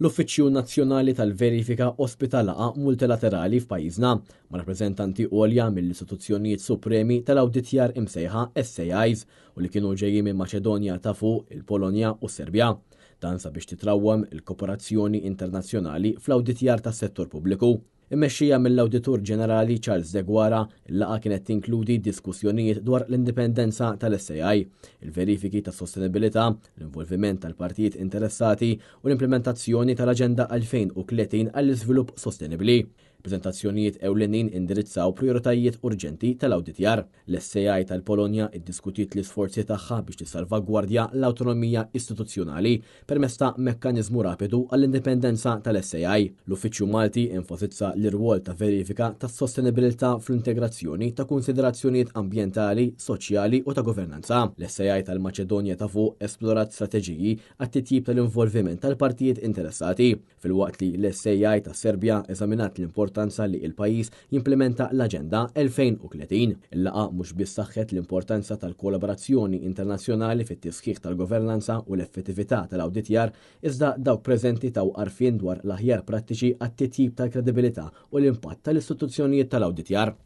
L-Uffiċċju Nazzjonali tal-Verifika ospita laqgħa multilaterali f'pajjiżna ma' rappreżentanti għolja mill-istituzzjonijiet supremi tal-awditjar imsejħa SAIs u li kienu ġejjin minn Maċedonja ta' Fuq, il-Polonja u s-Serbja. Dan sabiex titrawwem il-kooperazzjoni internazzjonali fl-awditjar tas-settur pubbliku. Immexxija mill-Awditur Ġenerali Charles Deguara, il-laqgħa kienet tinkludi diskussjonijiet dwar l-indipendenza tal-SAI, il-verifiki ta' sostenibilità, l-involviment tal-partijiet interessati u l-implementazzjoni tal-Aġenda 2030 għall-Iżvilupp Sostenibbli. Preżentazzjonijiet ewlenin indirizzaw prijoritajiet urġenti tal-awditjar. L-SAI tal-Polonja ddiskutiet l-isforzi tagħha biex tissalvagwardja l-awtonomija istituzzjonali permezz ta' mekkaniżmu rapidu għall-indipendenza tal-SAI. L-Uffiċċju Malti enfasizza l-irwol ta' verifika tas-sostenibilità fl-integrazzjoni ta' kunsiderazzjonijiet ambjentali, soċjali u ta' governanza. L-SAI tal-Maċedonja ta' Fuq esplorat strateġiji għat-titjib tal-involviment tal-partijiet interessati. Filwaqt li l-SAI tas-Serbja eżaminat l-importanza li l-pajjiż jimplimenta l-Aġenda 2030. Il-laqgħa mhux biss saħħet l-importanza tal-kollaborazzjoni internazzjonali fit-tisħiħ tal-governanza u l-effettività tal-awditjar, iżda dawk preżenti taw għarfien dwar l-aħjar prattiċi għat-titjib tal-kredibilità u l-impatt tal-istituzzjonijiet tal-awditjar.